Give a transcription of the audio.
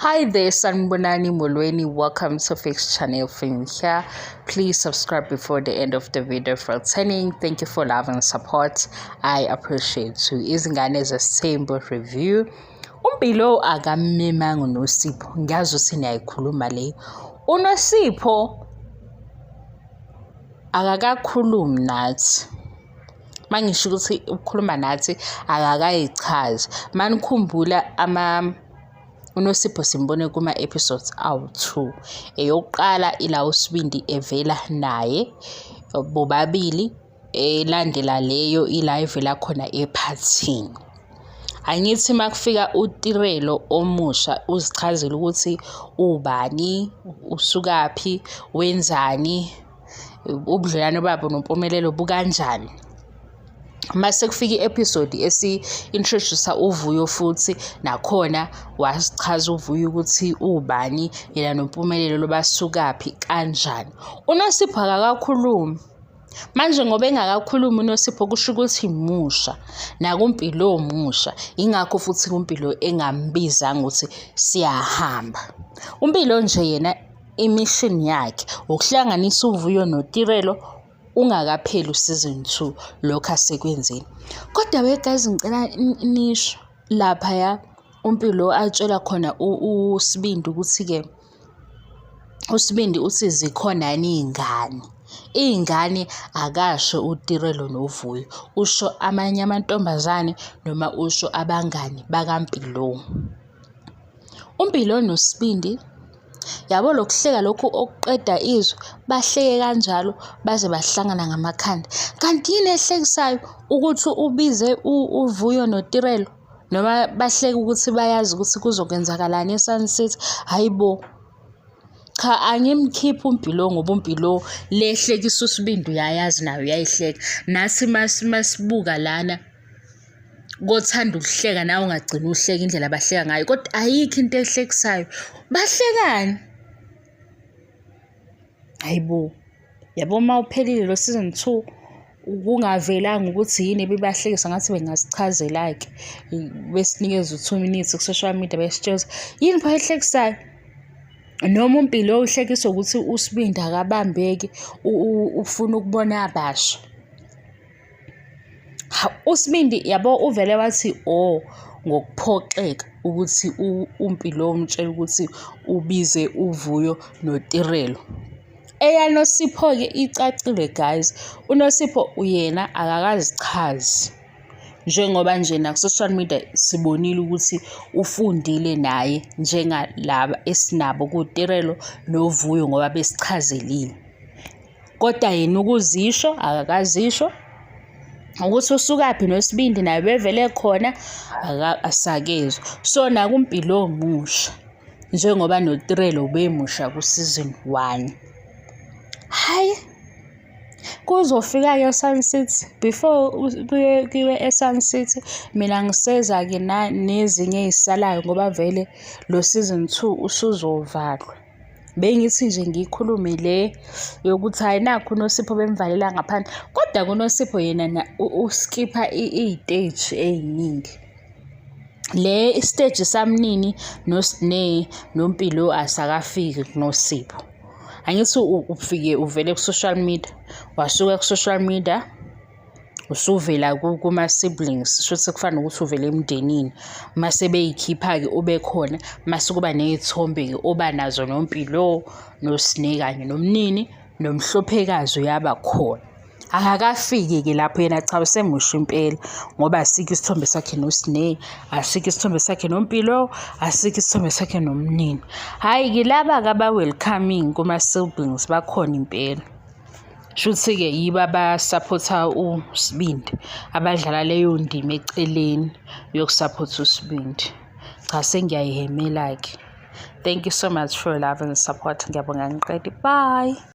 Hi there, Sanibonani Molweni. Welcome to Fix Channel Film here. Please subscribe before the end of the video for attending. Thank you for love and support. I appreciate you. Izingane Zesithembu review. UMpilo akammemanga uNosipho. Ngiyazi ukuthi niyayikhuluma le. UNosipho akakakhulumi nathi. Mangisho ukuthi ukukhuluma nathi akakayichazi. Manikhumbula ama uNosipho simbone kuma-episodes awu-2. Eyokuqala ila uSibindi evela naye bobabili, elandela leyo ila evela khona ephathini. Angithi uma kufika uTirelo omusha uzichazela ukuthi ubani, usukaphi, wenzani, ubudlelwano babo noMpumelelo bukanjani. Mase kufika i-episode esi-introduce-a uVuyo futhi nakhona wasichaza uVuyo ukuthi ubani yena noMpumelelo basukaphi kanjani. UNosipho akakakhulumi. Manje ngoba engakakhulumi uNosipho kusho ukuthi musha nakuMpilo musha ingakho futhi uMpilo engambizanga ukuthi siyahamba. UMpilo nje yena i-mission yakhe ukuhlanganisa uVuyo noTirelo ungakapheli u-season 2 lokho asekwenzile. Kodwa we guys ngicela nisho laphaya uMpilo atshela khona uSibindi ukuthi-ke uSibindi uthi zikhona yini iy'ngane. Iy'ngane akasho uTirelo noVuyo, usho amanye amantombazane noma usho abangani bakaMpilo. UMpilo noSibindi yabo lokuhleka lokhu okuqeda izwe bahleke kanjalo baze bahlangana ngamakhanda. Kanti yini ehlekisayo ukuthi ubize uVuyo noTirelo noma bahleke ukuthi bayazi ukuthi kuzokwenzakalani eSun City? Hhayi bo. Cha angimkhiphi uMpilo ngoba uMpilo le ehlekisa uSibindi uyayazi naye uyayihleka. Nathi masibuka lana kothanda ukuhleka nawe ungagcina uhleka indlela abahleka ngayo kodwa ayikho into ehlekisayo. Bahlekani? Hhayi bo, yabo uma uphelile lo season 2 kungavelanga ukuthi yini ebibahlekisa ngathi bengasichazela-ke besinikeza u-2 minutes ku-social media besitshela ukuthi yini pho ehlekisayo. Noma uMpilo uhlekiswa ukuthi uSibindi akabambeki ufuna ukubona abasha. USibindi yabo uvele wathi oh ngokuphoxeka ukuthi uMpilo umtshela ukuthi ubize uVuyo noTirelo. EyaNosipho-ke icacile guys, uNosipho uyena akakazichazi. Njengoba nje naku-social media sibonile ukuthi ufundile naye njengalaba esinabo kuTirelo noVuyo ngoba besichazelile. Kodwa yena ukuzisho akakazisho ukuthi usukaphi noSibindi naye bevele khona asakezwa. So nakuMpilo omusha njengoba noTirelo ubemusha ku-season 1. Hhayi kuzofika-ke e-Sun City before kuyiwe e-Sun City mina ngiseza-ke nezinye ey'salayo ngoba vele lo season 2 usuzovalwa. Bengithi nje ngiyikhulume le yokuthi hhayi nakhu uNosipho bemvalela ngaphandle, kodwa kuNosipho yena uskipha iy'teji ey'ningi. Le isiteji saMnini noSne noMpilo asakafiki kuNosipho. Angithi ufike uvele ku-social media, wasuka ku-social media usuvela kuma-siblings shuthi kufana nokuthi uvele emndenini mase beyikhipha-ke ube khona mase kuba ney'thombe-ke oba nazo noMpilo noSne kanye noMnini nomhlophekazi uyaba khona. Akakafiki-ke lapho yena cha usemusha impela ngoba asikho isithombe sakhe noSne, asikho isithombe sakhe noMpilo, asikho isithombe sakhe noMnini. Hhayi-ke laba-ke aba-welcoming kuma-siblings bakhona impela. Shuthi-ke yibo abasaphotha uSibindi, abadlala leyo ndima eceleni yokusaphotha uSibindi. Cha sengiyayihhemela-ke. Thank you so much for your love and support. Ngiyabonga angiqedi. Bye.